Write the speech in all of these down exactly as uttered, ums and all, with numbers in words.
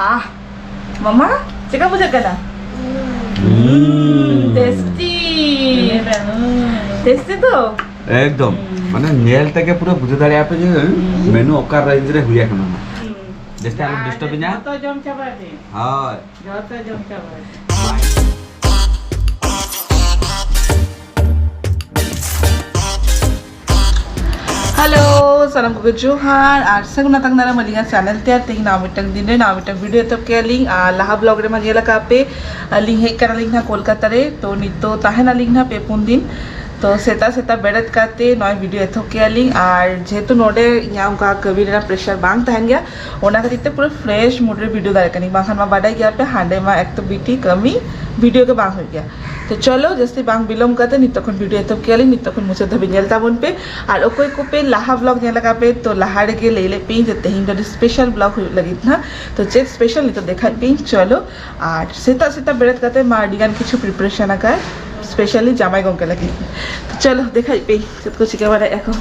ᱟᱦ, ᱢᱟᱢᱟ, ᱪᱮᱫᱠᱟ ᱵᱩᱡᱷᱟᱹᱜ ᱠᱟᱱᱟ? ᱦᱩᱸ᱾ ᱴᱮᱥᱴᱤ᱾ ᱴᱮᱥᱴᱤ ᱛᱚ? ᱮᱠᱫᱚᱢ᱾ ᱢᱟᱱᱮ, ᱧᱮᱞ ᱛᱮᱜᱮ ᱯᱩᱨᱟᱹ ᱵᱩᱡᱷᱟᱹᱣ ᱫᱟᱲᱮᱭᱟᱜᱼᱟ ᱯᱮ ᱡᱮ ᱢᱮᱱᱩ ᱚᱠᱟ ᱨᱮᱧᱡᱽ ᱨᱮ ᱦᱩᱭ ᱟᱠᱟᱱᱟ᱾ ᱦᱩᱸ᱾ ᱡᱟᱹᱥᱛᱤ ᱟᱞᱚᱢ ᱰᱤᱥᱴᱟᱵᱤᱧᱟ᱾ ᱡᱚᱛᱚ ᱡᱚᱢ ᱪᱟᱵᱟᱭ ᱯᱮ᱾ ᱦᱳᱭ᱾ ᱡᱚᱛᱚ ᱡᱚᱢ ᱪᱟᱵᱟᱭ ᱯᱮ᱾ ᱦᱮᱞᱳ, ᱥᱟᱱᱟᱢ ᱠᱚᱜᱮ ᱡᱚᱦᱟᱨ ᱟᱨ ᱥᱟᱹᱜᱩᱱ ᱟᱛᱟᱝ ᱫᱟᱨᱟᱢ ᱟᱹᱞᱤᱧᱟᱜ ᱪᱮᱱᱮᱞ ᱛᱮ᱾ ᱟᱨ ᱛᱮᱦᱮᱧ ᱱᱟᱣᱟ ᱢᱤᱫᱴᱟᱝ ᱫᱤᱱ ᱨᱮ ᱱᱟᱣᱟ ᱢᱤᱫᱴᱟᱝ ᱵᱷᱤᱰᱤᱭᱳ ᱮᱛᱚᱦᱚᱵ ᱠᱮᱜᱼᱟ ᱞᱤᱧ᱾ ᱟᱨ ᱞᱟᱦᱟ ᱵᱞᱚᱜ ᱨᱮᱢᱟ ᱧᱮᱞ ᱟᱠᱟᱫ ᱯᱮ, ᱟᱹᱞᱤᱧ ᱦᱮᱡ ᱠᱟᱱᱟᱞᱤᱧ ᱱᱟᱦᱟᱜ ᱠᱳᱞᱠᱟᱛᱟ ᱨᱮ᱾ ᱛᱚ, ᱱᱤᱛᱚᱜ ᱛᱟᱦᱮᱱᱟᱞᱤᱧ ᱱᱟᱦᱟᱜ ᱯᱮ ᱯᱩᱱ ᱫᱤᱱ᱾ ᱛᱚ, ᱥᱮᱛᱟᱜ ᱥᱮᱛᱟᱜ ᱵᱮᱨᱮᱫ ᱠᱟᱛᱮ ᱱᱚᱜᱼᱚᱭ ᱵᱷᱤᱰᱤᱭᱳ ᱮᱛᱚᱦᱚᱵ ᱠᱮᱜᱼᱟ ᱞᱤᱧ᱾ ᱟᱨ ᱡᱮᱦᱮᱛᱩ ᱱᱚᱰᱮ ᱤᱧᱟᱹᱜ ᱚᱱᱠᱟ ᱠᱟᱹᱢᱤ ᱨᱮᱱᱟᱜ ᱯᱨᱮᱥᱟᱨ ᱵᱟᱝ ᱛᱟᱦᱮᱱ ᱜᱮᱭᱟ, ᱚᱱᱟ ᱠᱷᱟᱹᱛᱤᱨ ᱛᱮ ᱯᱩᱨᱟᱹ ᱯᱷᱨᱮᱥ ᱢᱩᱰ ᱨᱮ ᱵᱷᱤᱰᱤᱭᱳ ᱫᱟᱲᱮᱭᱟᱜ ᱠᱟᱹᱱᱟᱹᱧ᱾ ᱵᱟᱝᱠᱷᱟᱱ ᱢᱟ ᱵᱟᱰᱟᱭ ᱜᱮᱭᱟ ᱯᱮ, ᱦᱟᱸᱰᱮ ᱢᱟ ᱮᱠ ᱛᱚ ᱵᱤᱴᱤ ᱠᱟᱹᱢᱤ, ᱵᱷᱤᱰᱤᱭᱳ ᱜᱮ ᱵᱟᱝ ᱦᱩᱭᱩᱜ ᱜᱮᱭᱟ᱾ ᱛᱚ ᱪᱚᱞᱚ, ᱡᱟᱹᱥᱛᱤ ᱵᱟᱝ ᱵᱤᱞᱚᱢ ᱠᱟᱛᱮ ᱱᱤᱛᱚᱜ ᱠᱷᱚᱱ ᱵᱷᱤᱰᱤᱭᱳ ᱮᱛᱚᱦᱚᱵ ᱠᱮᱜᱼᱟ ᱞᱤᱧ᱾ ᱱᱤᱛᱚᱜ ᱠᱷᱚᱱ ᱢᱩᱪᱟᱹᱫ ᱫᱷᱟᱹᱵᱤᱡ ᱧᱮᱞ ᱛᱟᱵᱚᱱ ᱯᱮ᱾ ᱟᱨ ᱚᱠᱚᱭ ᱠᱚᱯᱮ ᱞᱟᱦᱟ ᱵᱞᱚᱜ ᱧᱮᱞ ᱟᱠᱟᱫ ᱯᱮ, ᱛᱚ ᱞᱟᱦᱟ ᱨᱮᱜᱮ ᱞᱟᱹᱭ ᱞᱮᱫ ᱯᱮ ᱡᱮ ᱛᱮᱦᱮᱧ ᱫᱚ ᱟᱹᱰᱤ ᱥᱯᱮᱥᱟᱞ ᱵᱞᱚᱜ ᱦᱩᱭᱩᱜ ᱞᱟᱹᱜᱤᱫ ᱱᱟᱦᱟᱜ᱾ ᱛᱚ ᱪᱮᱫ ᱥᱯᱮᱥᱟᱞ, ᱱᱤᱛᱚᱜ ᱫᱮᱠᱷᱟᱭ ᱯᱮ᱾ ᱪᱚᱞᱚ, ᱟᱨ ᱥᱮᱛᱟᱜ ᱥᱮᱛᱟᱜ ᱵᱮᱨᱮᱫ ᱠᱟᱛᱮ ᱢᱟ ᱟᱹᱰᱤ ᱜᱟᱱ ᱠᱤᱪᱷᱩ ᱯᱨᱤᱯᱟᱨᱮᱥᱚᱱ ᱟᱠᱟᱫ, ᱥᱯᱮᱥᱟᱞᱤ ᱡᱟᱢᱟᱭ ᱜᱚᱢᱠᱮ ᱞᱟᱹᱜᱤᱫ᱾ ᱛᱚ ᱪᱚᱞᱚ, ᱫᱮᱠᱷᱟᱭ ᱯᱮ ᱪᱮᱫ ᱠᱚ ᱪᱤᱠᱟᱹ ᱵᱟᱲᱟᱭᱮᱫᱼᱟ ᱠᱚ᱾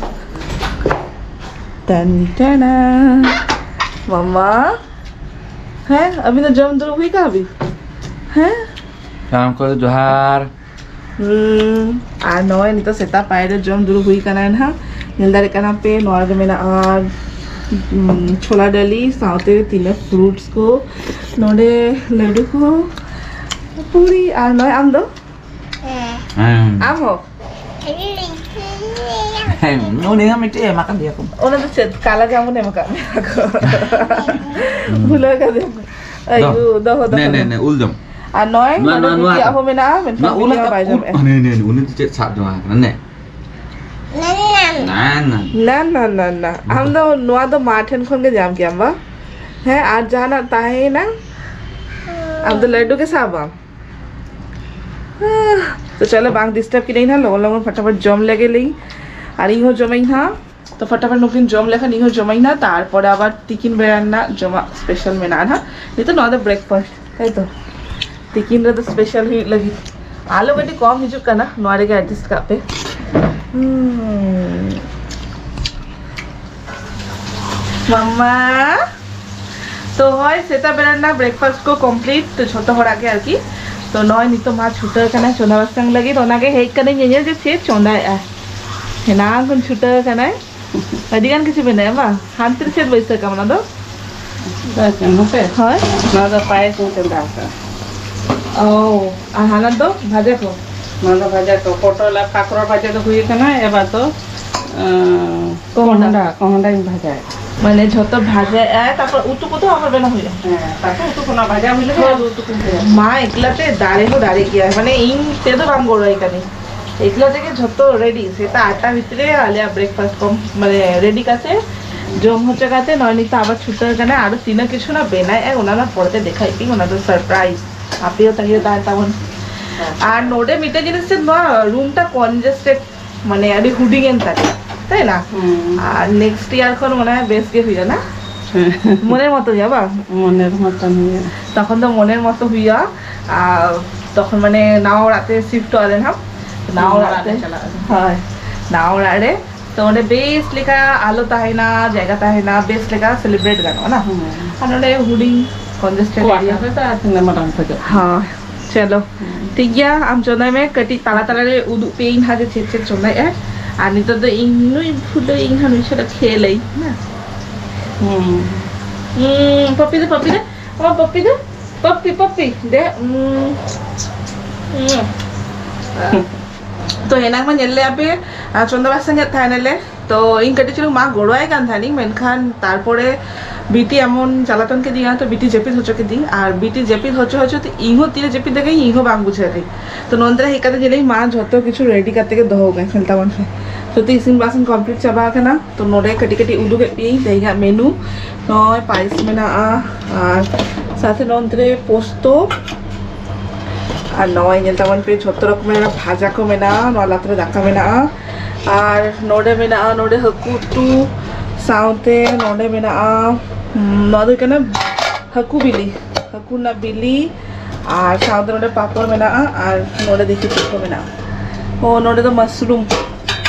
ᱴᱮᱱ ᱴᱮᱱᱟ᱾ ᱢᱟᱢᱟ, ᱦᱮᱸ, ᱟᱹᱵᱤᱱ ᱫᱚ ᱡᱚᱢ ᱫᱩᱲᱩᱵ ᱦᱩᱭ ᱠᱟᱱᱟ ᱵᱤᱱ? ᱦᱮᱸ? ᱥᱟᱱᱟᱢ ᱠᱚ ᱡᱚᱦᱟᱨ᱾ ᱦᱩᱸ, ᱟᱨ ᱱᱚᱜᱼᱚᱭ ᱱᱤᱛᱚᱜ ᱥᱮᱛᱟᱜ ᱯᱟᱭᱟᱨ ᱨᱮ ᱡᱚᱢ ᱫᱩᱲᱩᱵ ᱦᱩᱭ ᱠᱟᱱᱟ ᱱᱟᱦᱟᱜ᱾ ᱧᱮᱞ ᱫᱟᱲᱮᱭᱟᱜ ᱠᱟᱱᱟ ᱯᱮ, ᱱᱚᱣᱟ ᱨᱮ ᱢᱮᱱᱟᱜᱼᱟ, ᱩᱸ, ᱪᱷᱳᱞᱟ ᱰᱟᱹᱞᱤ, ᱥᱟᱶᱛᱮ ᱛᱤᱱᱟᱹᱜ ᱯᱷᱨᱩᱴᱥ ᱠᱚ, ᱱᱚᱰᱮ ᱞᱟᱹᱰᱩ ᱠᱚ, ᱯᱩᱨᱤ᱾ ᱟᱨ ᱱᱚᱜᱼᱚᱭ ᱟᱢ ᱫᱚ? ᱦᱮᱸ᱾ ᱟᱢ ᱦᱚᱸ? ᱦᱮᱸ, ᱩᱱᱤ ᱦᱚᱸ ᱢᱤᱫᱴᱮᱡ ᱮᱢ ᱟᱠᱟᱫᱮᱭᱟ ᱠᱚ᱾ ᱚᱱᱟ ᱫᱚ ᱪᱮᱫ? ᱠᱟᱞᱟ ᱡᱟᱢᱩᱱ ᱮᱢ ᱟᱠᱟᱫ ᱢᱮᱭᱟ ᱠᱚ᱾ ᱦᱩᱸ᱾ ᱵᱷᱩᱞᱟᱹᱣ ᱠᱟᱫᱮᱭᱟ᱾ ᱟᱭᱳ, ᱫᱚᱦᱚ, ᱫᱚᱦᱚ, ᱱᱮ, ᱫᱚᱦᱚ᱾ ᱱᱮ, ᱱᱮ, ᱩᱞ ᱡᱚᱢ᱾ ᱟᱨ ᱱᱚᱜᱼᱚᱭ ᱱᱚᱣᱟ, ᱱᱚᱰᱮ ᱱᱚᱣᱟ, ᱵᱤᱴᱤ ᱱᱚᱣᱟ᱾ ᱟᱜ ᱦᱚᱸ ᱢᱮᱱᱟᱜᱼᱟ, ᱢᱮᱱᱠᱷᱟᱱ ᱱᱚᱣᱟ ᱩᱞ ᱵᱤᱴᱤ ᱦᱚᱸ ᱟᱠᱟ ᱵᱟᱭ ᱩᱞ, ᱡᱚᱢᱮᱫᱼᱟ᱾ ᱦᱟᱱᱮ, ᱱᱮ, ᱱᱮ, ᱩᱱᱤ ᱫᱚ ᱪᱮᱫ ᱥᱟᱵ ᱡᱚᱝ ᱟᱠᱟᱱᱟ, ᱱᱮ᱾ ᱱᱟ, ᱱᱟ, ᱱᱟ, ᱱᱟ᱾ ᱟᱢ ᱫᱚ ᱱᱚᱣᱟ ᱫᱚ ᱢᱟ ᱴᱷᱮᱱ ᱠᱷᱚᱱ ᱜᱮ ᱧᱟᱢ ᱠᱮᱭᱟᱢ ᱵᱟ? ᱦᱮᱸ, ᱟᱨ ᱡᱟᱦᱟᱱᱟᱜ ᱛᱟᱦᱮᱸᱭᱮᱱᱟ? ᱟᱢ ᱫᱚ ᱞᱟᱹᱰᱩ ᱜᱮ ᱥᱟᱵᱟᱢ? ᱛᱚ ᱪᱚᱞᱚ, ᱵᱟᱝ ᱰᱤᱥᱴᱟᱵ ᱠᱤᱱᱟᱹᱧ ᱱᱟᱦᱟᱜ, ᱞᱚᱜᱚᱱ ᱞᱚᱜᱚᱱ ᱯᱷᱟᱴᱟᱯᱷᱟᱴ ᱡᱚᱢ ᱞᱮᱜᱮ ᱞᱤᱧ᱾ ᱟᱨ ᱤᱧ ᱦᱚᱸ ᱡᱚᱢᱟᱹᱧ ᱱᱟᱦᱟᱜ᱾ ᱛᱚ ᱯᱷᱟᱴᱟᱯᱷᱟᱴ ᱱᱩᱠᱤᱱ ᱡᱚᱢ ᱞᱮᱠᱷᱟᱱ ᱤᱧ ᱦᱚᱸ ᱡᱚᱢᱟᱹᱧ ᱱᱟᱦᱟᱜ, ᱛᱟᱨᱯᱚᱨᱮ ᱟᱵᱟᱨ ᱛᱤᱠᱤᱱ ᱵᱮᱲᱟ ᱨᱮᱱᱟᱜ ᱡᱚᱢᱟᱜ ᱥᱯᱮᱥᱟᱞ ᱢᱮᱱᱟᱜᱼᱟ ᱱᱟᱦᱟᱜ᱾ ᱱᱤᱛᱚᱜ ᱱᱚᱣᱟ ᱫᱚ ᱵᱨᱮᱠᱯᱷᱟᱥᱴ, ᱛᱟᱭ ᱛᱚ? ᱛᱤᱠᱤᱱ ᱨᱮᱫᱚ ᱥᱯᱮᱥᱟᱞ ᱦᱩᱭᱩᱜ ᱞᱟᱹᱜᱤᱫ᱾ ᱟᱞᱚ ᱠᱟᱹᱴᱤᱡ ᱠᱚᱢ ᱦᱤᱡᱩᱜ ᱠᱟᱱᱟ, ᱱᱚᱣᱟ ᱨᱮᱜᱮ ᱮᱰᱡᱟᱥᱴ ᱠᱟᱜ ᱯᱮ᱾ ᱦᱩᱸ᱾ ᱢᱟᱢᱟ, ᱛᱚ ᱦᱳᱭ, ᱥᱮᱛᱟᱜ ᱵᱮᱲᱟ ᱨᱮᱱᱟᱜ breakfast ᱠᱚ complete, ᱛᱚ ᱡᱷᱚᱛᱚ ᱦᱚᱲᱟᱜ ᱜᱮ ᱟᱨᱠᱤ᱾ ᱛᱚ ᱱᱚᱜᱼᱚᱭ ᱱᱤᱛᱚᱜ ᱢᱟ ᱪᱷᱩᱴᱟᱹᱣ ᱠᱟᱱᱟᱭ ᱪᱚᱸᱫᱟ ᱵᱟᱥᱟᱝ ᱞᱟᱹᱜᱤᱫ, ᱚᱱᱟᱜᱮ ᱦᱮᱡ ᱠᱟᱱᱟᱧ ᱧᱮᱧᱮᱞ ᱡᱮ ᱪᱮᱫ ᱪᱚᱸᱫᱟᱭᱮᱜᱼᱟ᱾ ᱦᱮᱱᱟᱝ ᱠᱷᱚᱱ ᱪᱷᱩᱴᱟᱹᱣ ᱠᱟᱱᱟᱭ, ᱟᱹᱰᱤ ᱜᱟᱱ ᱠᱤᱪᱷᱩ ᱵᱮᱱᱟᱣᱟ ᱵᱟᱝ? ᱦᱟᱱᱛᱮ ᱨᱮ ᱪᱮᱫ ᱵᱟᱹᱭᱥᱟᱹᱣ ᱠᱟᱢ ᱚᱱᱟ ᱫᱚ? ᱵᱟᱹᱭᱥᱟᱹᱣ ᱱᱚᱛᱮ? ᱦᱳᱭ᱾ ᱱᱚᱣᱟ ᱫᱚ ᱯᱟᱭᱮᱥ ᱤᱧ ᱪᱚᱸᱫᱟ ᱟᱠᱟᱫᱟ᱾ ᱚ, ᱟᱨ ᱦᱟᱱᱟ ᱫᱚ ᱵᱷᱟᱡᱟ ᱠᱚ? ᱱᱚᱣᱟ ᱫᱚ ᱵᱷᱟᱡᱟ ᱠᱚ, ᱯᱚᱴᱚᱞ ᱟᱨ ᱠᱟᱠᱨᱚᱲ ᱵᱷᱟᱡᱟ ᱫᱚ ᱦᱩᱭ ᱟᱠᱟᱱᱟ, ᱮᱵᱟᱨ ᱫᱚ, ᱟᱸ, ᱠᱚᱦᱚᱸᱰᱟ᱾ ᱠᱚᱦᱚᱸᱰᱟ, ᱠᱚᱦᱚᱸᱰᱟᱧ ᱵᱷᱟᱡᱟᱭᱟ᱾ ᱢᱟᱱᱮ ᱡᱷᱚᱛᱚ ᱵᱷᱟᱡᱟᱭᱟᱭ, ᱛᱟᱨᱯᱚᱨ ᱩᱛᱩ ᱠᱚᱫᱚ ᱟᱵᱟᱨ ᱵᱮᱱᱟᱣ ᱦᱩᱭᱩᱜᱼᱟ᱾ ᱦᱮᱸ, ᱛᱟᱨᱯᱚᱨ ᱩᱛᱩ ᱠᱚ ᱚᱱᱟ ᱵᱷᱟᱡᱟ ᱦᱩᱭ ᱞᱮᱠᱷᱟᱱ ᱦᱳᱭ᱾ ᱟᱫᱚ ᱩᱛᱩ ᱠᱚᱧ ᱵᱷᱟᱡᱟᱭᱟ᱾ ᱢᱟ ᱮᱠᱞᱟ ᱛᱮ ᱫᱟᱲᱮ ᱦᱚᱸ ᱫᱟᱲᱮ ᱜᱮᱭᱟ, ᱢᱟᱱᱮ ᱤᱧ ᱛᱮᱫᱚ ᱵᱟᱝ ᱜᱚᱲᱚᱭ ᱠᱟᱹᱱᱟᱹᱧ, ᱮᱠᱞᱟ ᱛᱮᱜᱮ ᱡᱷᱚᱛᱚ ready᱾ ᱥᱮᱛᱟᱜ ᱟᱴ ᱴᱟ ᱵᱷᱤᱛᱨᱤ ᱨᱮ ᱟᱞᱮᱭᱟᱜ breakfast ᱠᱚ ᱢᱟᱱᱮ ready ᱠᱟᱛᱮ ᱡᱚᱢ ᱦᱚᱪᱚ ᱠᱟᱛᱮ ᱱᱚᱜᱼᱚᱭ ᱱᱤᱛᱚᱜ ᱟᱵᱟᱨ ᱪᱷᱩᱴᱟᱹᱣ ᱠᱟᱱᱟ᱾ ᱟᱨᱚ ᱛᱤᱱᱟᱹᱜ ᱠᱤᱪᱷᱩ ᱱᱟ ᱵᱮᱱᱟᱣᱮᱫᱼᱟ ᱚᱱᱟ ᱱᱟ ᱯᱚᱨᱮᱛᱮ ᱫᱮᱠᱷᱟᱭᱮᱫ ᱯᱮᱭᱟᱹᱧ, ᱚᱱᱟ ᱫᱚ surprise᱾ ᱟᱯᱮ ᱦᱚᱸ ᱛᱟᱺᱜᱤ ᱨᱮ ᱛᱟᱦᱮᱱ ᱛᱟᱵᱚᱱ᱾ ᱟᱨ ᱱᱚᱰᱮ ᱢᱤᱫᱴᱮᱡ ᱡᱤᱱᱤᱥ ᱪᱮᱫ, ᱱᱚᱣᱟ room ᱴᱟ congested, ᱢᱟᱱᱮ ᱟᱹᱰᱤ ᱦᱩᱰᱤᱧ ᱮᱱ ᱛᱟᱞᱮᱭᱟ, ᱛᱟᱭ ᱱᱟ? ᱦᱩᱸ᱾ ᱟᱨ next year ᱠᱷᱚᱱ ᱢᱚᱱᱮ ᱦᱚᱭ ᱵᱮᱥ ᱜᱮ ᱦᱩᱭᱩᱜᱼᱟ ᱱᱟ? ᱦᱮᱸ᱾ ᱢᱚᱱᱮᱨ ᱢᱚᱛᱚ ᱦᱩᱭᱩᱜᱼᱟ ᱵᱟᱝ? ᱢᱚᱱᱮᱨ ᱢᱚᱛᱚᱱ ᱦᱩᱭᱩᱜᱼᱟ᱾ ᱛᱚᱠᱷᱚᱱ ᱫᱚ ᱢᱚᱱᱮᱨ ᱢᱚᱛᱚ ᱦᱩᱭᱩᱜᱼᱟ᱾ ᱟᱨ ᱛᱚᱠᱷᱚᱱ ᱢᱟᱱᱮ ᱱᱟᱣᱟ ᱚᱲᱟᱜ ᱛᱮ shift ᱚᱜ ᱟᱞᱮ ᱱᱟᱦᱟᱜ᱾ ᱱᱟᱣᱟ ᱦᱩᱸ, ᱚᱲᱟᱜ ᱚᱲᱟᱜ ᱞᱮ ᱛᱮ, ᱪᱟᱞᱟᱜᱼᱟ᱾ ᱦᱳᱭ, ᱱᱟᱣᱟ ᱚᱲᱟᱜ ᱨᱮ᱾ ᱛᱚ ᱚᱸᱰᱮ ᱵᱮᱥ ᱞᱮᱠᱟ ᱟᱞᱚ ᱛᱟᱦᱮᱱᱟ, ᱡᱟᱭᱜᱟ ᱛᱟᱦᱮᱱᱟ, ᱵᱮᱥ ᱞᱮᱠᱟ celebrate ᱜᱟᱱᱚᱜᱼᱟ ᱱᱟ? ᱦᱩᱸ᱾ ᱟᱨ ᱱᱚᱰᱮ ᱦᱩᱰᱤᱧ congested ᱠᱚᱲᱟ area᱾ ᱦᱚᱲ ᱫᱚ ᱟᱨ ᱛᱤᱱᱟᱹᱜ ᱢᱟᱨᱟᱝ ᱠᱷᱚᱡᱚᱜ? ᱦᱳᱭ, ᱪᱚᱞᱚ᱾ ᱦᱩᱸ᱾ ᱴᱷᱤᱠ ᱜᱮᱭᱟ, ᱟᱢ ᱪᱚᱸᱫᱟᱭ ᱢᱮ, ᱠᱟᱹᱴᱤᱡ ᱛᱟᱞᱟ ᱛᱟᱞᱟ ᱨᱮ ᱩᱫᱩᱜ ᱯᱮᱭᱟᱹᱧ ᱦᱟᱸᱜ ᱡᱮ ᱪᱮᱫ ᱪᱮᱫ ᱪᱚᱸᱫᱟᱭᱮᱜᱼᱟᱭ᱾ ᱟᱨ ᱱᱤᱛᱚᱜ ᱫᱚ ᱤᱧ ᱱᱩᱭ ᱯᱷᱩᱞᱟᱹ ᱤᱧ ᱦᱟᱸᱜ ᱱᱩᱭ ᱥᱟᱞᱟᱜ ᱠᱷᱮᱞᱟᱹᱧ, ᱦᱮᱸ᱾ ᱦᱩᱸ᱾ ᱦᱩᱸ, ᱯᱟᱯᱤ ᱫᱚ, ᱯᱟᱯᱤ ᱫᱚ, ᱟᱢᱟᱜ ᱯᱟᱯᱤ ᱫᱚ, ᱯᱟᱯᱤ, ᱯᱟᱯᱤ, ᱫᱮ, ᱩᱸ, ᱩᱸ᱾ ᱛᱚ, ᱮᱱᱟᱝ ᱢᱟ ᱧᱮᱞ ᱞᱮᱜᱼᱟ ᱯᱮ, ᱟᱨ ᱪᱚᱸᱫᱟ ᱵᱟᱥᱟᱝ ᱮᱫ ᱛᱟᱦᱮᱱᱟᱞᱮ᱾ ᱛᱚ, ᱤᱧ ᱠᱟᱹᱴᱤᱡ ᱪᱩᱞᱩᱝ ᱢᱟ ᱜᱚᱲᱚᱣᱟᱭ ᱠᱟᱱ ᱛᱟᱦᱮᱱᱤᱧ, ᱢᱮᱱᱠᱷᱟᱱ ᱛᱟᱨᱯᱚᱨᱮ ᱵᱤᱴᱤ ᱮᱢᱚᱱ ᱪᱟᱞᱟᱛᱚᱱ ᱠᱮᱫᱤᱧᱟ, ᱛᱚ ᱵᱤᱴᱤ ᱡᱟᱹᱯᱤᱫ ᱦᱚᱪᱚ ᱠᱮᱫᱤᱧ, ᱟᱨ ᱵᱤᱴᱤ ᱡᱟᱹᱯᱤᱫ ᱦᱚᱪᱚ ᱦᱚᱪᱚ ᱛᱮ ᱤᱧ ᱦᱚᱸ ᱛᱤᱨᱮ ᱡᱟᱹᱯᱤᱫ ᱫᱟᱲᱮᱭᱟᱜ ᱤᱧ ᱦᱚᱸ ᱵᱟᱝ ᱵᱩᱡᱷᱟᱹᱣ ᱫᱤᱧ᱾ ᱛᱚ, ᱱᱚᱱᱛᱮ ᱨᱮ ᱦᱮᱡ ᱠᱟᱛᱮ ᱧᱮᱞᱤᱧ ᱢᱟ ᱡᱷᱚᱛᱚ ᱠᱤᱪᱷᱩ ready ᱠᱟᱛᱮ ᱜᱮ ᱫᱚᱦᱚ ᱠᱟᱜ ᱠᱷᱟᱱ ᱛᱟᱵᱚᱱ ᱯᱮ᱾ ᱡᱷᱚᱛᱚ ᱤᱥᱤᱱ ᱵᱟᱥᱟᱱ complete ᱪᱟᱵᱟ ᱟᱠᱟᱱᱟ᱾ ᱛᱚ, ᱱᱚᱰᱮ ᱠᱟᱹᱴᱤᱡ ᱠᱟᱹᱴᱤᱡ ᱩᱫᱩᱜ ᱮᱫ ᱯᱮᱭᱟᱹᱧ ᱛᱮᱦᱮᱧᱟᱜ menu᱾ ᱱᱚᱜᱼᱚᱭ ᱯᱟᱭᱮᱥ ᱢᱮᱱᱟᱜᱼᱟ, ᱟᱨ ᱥᱟᱶᱛᱮ ᱱᱚᱱᱛᱮ ᱨᱮ ᱯᱳᱥᱛᱚ, ᱟᱨ ᱱᱚᱜᱼᱚᱭ ᱧᱮᱞ ᱛᱟᱵᱚᱱ ᱯᱮ ᱡᱷᱚᱛᱚ ᱨᱚᱠᱚᱢᱮᱨ ᱵᱷᱟᱡᱟ ᱠᱚ ᱢᱮᱱᱟᱜᱼᱟ᱾ ᱱᱚᱣᱟ ᱞᱟᱛᱟᱨ ᱨᱮ ᱫᱟᱠᱟ ᱢᱮᱱᱟᱜᱼᱟ, ᱟᱨ ᱱᱚᱰᱮ ᱢᱮᱱᱟᱜᱼᱟ ᱱᱚᱰᱮ ᱦᱟᱹᱠᱩ ᱩᱛᱩ, ᱥᱟᱶᱛᱮ ᱱᱚᱰᱮ ᱢᱮᱱᱟᱜᱼᱟ, ᱩᱸ, ᱱᱚᱣᱟ ᱫᱚ ᱦᱩᱭᱩᱜ ᱠᱟᱱᱟ ᱦᱟᱹᱠᱩ ᱵᱤᱞᱤ, ᱦᱟᱹᱠᱩ ᱨᱮᱱᱟᱜ ᱵᱤᱞᱤ, ᱟᱨ ᱥᱟᱶᱛᱮ ᱱᱚᱰᱮ ᱯᱟᱯᱚᱲ ᱢᱮᱱᱟᱜᱼᱟ, ᱟᱨ ᱱᱚᱰᱮ ᱫᱮᱠᱷᱤ ᱪᱮᱫ ᱠᱚ ᱢᱮᱱᱟᱜᱼᱟ᱾ ᱚ, ᱱᱚᱰᱮ ᱫᱚ mushroom,